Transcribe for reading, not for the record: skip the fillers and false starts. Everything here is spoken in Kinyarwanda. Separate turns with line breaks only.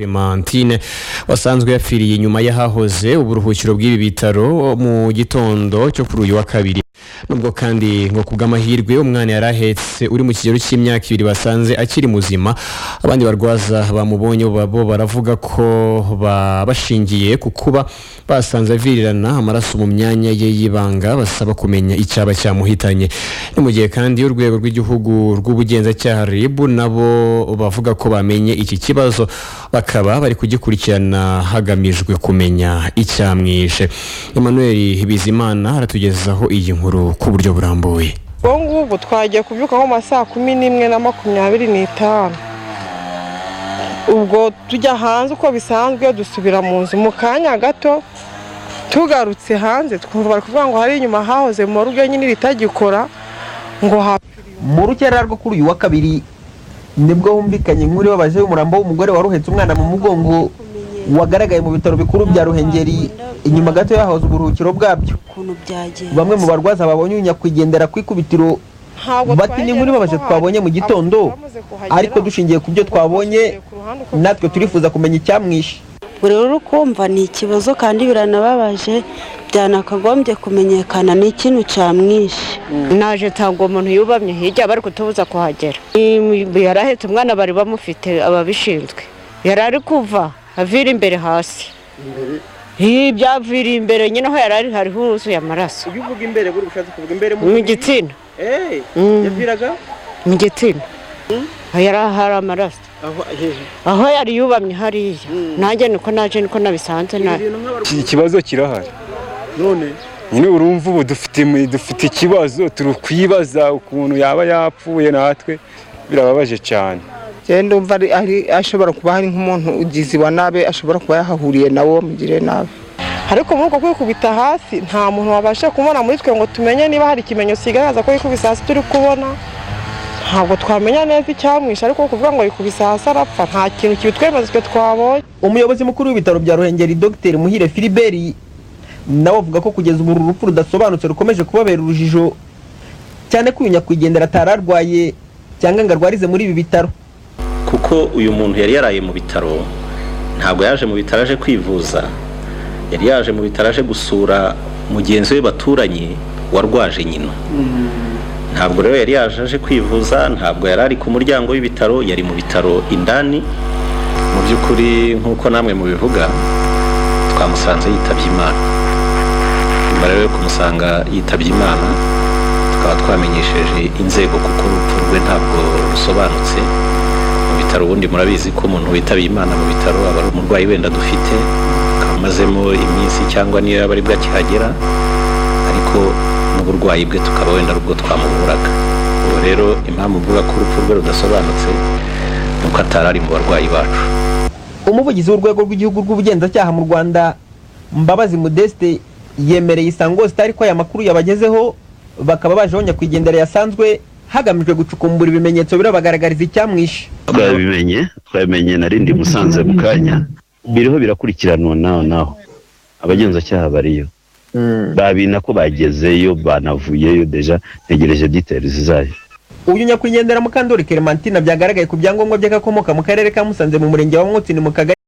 Clementine wasanzwe yapfiriye inyuma y'ahahoze uburuhukiro bw'ibi bitaro mu gitondo cyo kuri uyu wa kabiri. Nubwo kandi ngo kubw'amahirwe umwana yari ahetse uri mu kigero cy'imyaka 2 basanze akiri muzima, abandi barwaza bamubonye bo baravuga ko bashingiye ku kuba basanze avirirana amaraso mu myanya ye y'ibanga, basaba kumenya icyaba cyamuhitanye. Ni mu gihe kandi urwego rw'igihugu rw'ubugenzacyaha RIB nabo bavuga ko bamenye iki kibazo, bakaba bari kugikurikirana hagamijwe kumenya icyamwishe. Emmanuel Bizimana aratugezaho iyi nkuru ku buryo burambuye.
Ubwo ngubwo twagiye kubyuka nko mu masaha 11:25, ubwo tujya hanze uko bisanzwe, dusubira mu nzu mu kanya gato. Tugarutse hanze twumva bari kuvuga ngo hari inyuma hahoze morgue nyine ritagikora ngo
Mu rukerera rwo kuri uyu wa kabiri nibwo humvikanye inkuru ibabaje y'umurambo w'umugore wari uhetse umwana mu mugongo wagaragaye mu bitaro bikuru bya Ruhengeri, inyuma gato yahoze uburuhukiro bwabyo. Bamwe mu barwaza babonye uyu nyakwigendera ku ikubitiro bati ni inkuru ibabaje twabonye mu gitondo, ariko dushingiye ku byo twabonye natwe turifuza kumenya icyamwishe.
Rero urukumva ni ikibazo kandi biranababaje, byanakagombye kumenyekana ni ikintu cyamwishe.
Naje ntabwo umuntu yubamye hirya bari kutubuza kuhagera. Yarahetse umwana bari bamufite ababishinzwe, yari ari kuva avira imbere hasi, byaviriye imbere nyine aho yari ari hari huzuye amaraso.
Iyo uvuga imbere buri ushatse kuvuga imbere
mu gitsina.
Yaviraga
mu gitsina, yari hari amaraso aho yari yubamye hariya. Nanjye niko naje niko nabisanze.
Ikibazo kirahari none nyine urumva ubu dufite ikibazo, turi kwibaza ukuntu yaba yapfuye, natwe birababaje cyane.
Ndumva ashobora kuba hari nk'umuntu ugizi wa nabi ashobora kuba yahahuriye nawo mugire nabi,
ariko muri uko kwikubita hasi nta muntu wabasha kumubona muri twe ngo tumenye niba hari ikimenyetso kigaragaza ko yikubise hasi. Turi kubona ntabwo twamenya neza icyamwishe, ariko kuvuga ngo yikubise hasi arapfa nta kintu kibitwemeza twe twabonye.
Umuyobozi mukuru w'ibitaro bya Ruhengeri Dr Muhire Philibert nawe avuga ko kugeza ubu urupfu rudasobanutse rukomeje kubabera urujijo, cyane ko uyu nyakwigendera atararwaye cyangwa ngo arwarize muri ibi bitaro.
Kuko uyu muntu yari yaraye mu bitaro, ntabwo yaje mu bitaro aje kwivuza, yari yaje mu bitaro aje gusura mugenzi we baturanye warwaje nyina. Ntabwo rero yari yaje aje kwivuza, ntabwo yari ari ku muryango w'ibitaro, yari mu bitaro indani. Mu by'ukuri nk'uko namwe mubivuga, twamusanze yitabye Imana. Nyuma rero yo kumusanga yitabye Imana, tukaba twamenyesheje inzego kuko urupfu rwe ntabwo rusobanutse. Mu bitaro ubundi murabizi ko umuntu witabiye Imana mu bitaro aba ari umurwayi wenda dufite, akaba amazemo iminsi cyangwa niyo yaba aribwo akihagera, ariko n'uburwayi bwe tukaba wenda aribwo twamuburaga. Ubu rero impamvu mvuga ko urupfu rwe rudasobanutse ni uko atari ari mu barwayi bacu.
Umuvugizi w'urwego rw'igihugu rw'ubugenzacyaha mu Rwanda Mbabazi Modeste yemereye Isango Star ko aya makuru yabagezeho, bakaba baje aho nyakwigendera yasanzwe hagamijwe gucukumbura ibimenyetso birabagaragariza icyamwishe.
Twabimenye narindi Musanze mu kanya, biriho birakurikiranwa naho abagenzacyaha bariyo babina ko bagezeyo banavuyeyo deja, ntegereje details zayo.
Uyu nyakwigendera Mukandori Clementine byagaragaye ku byangombwa by'agakomoka mu karere ka Musanze mu murenge wa Mwotsi ni mu kagari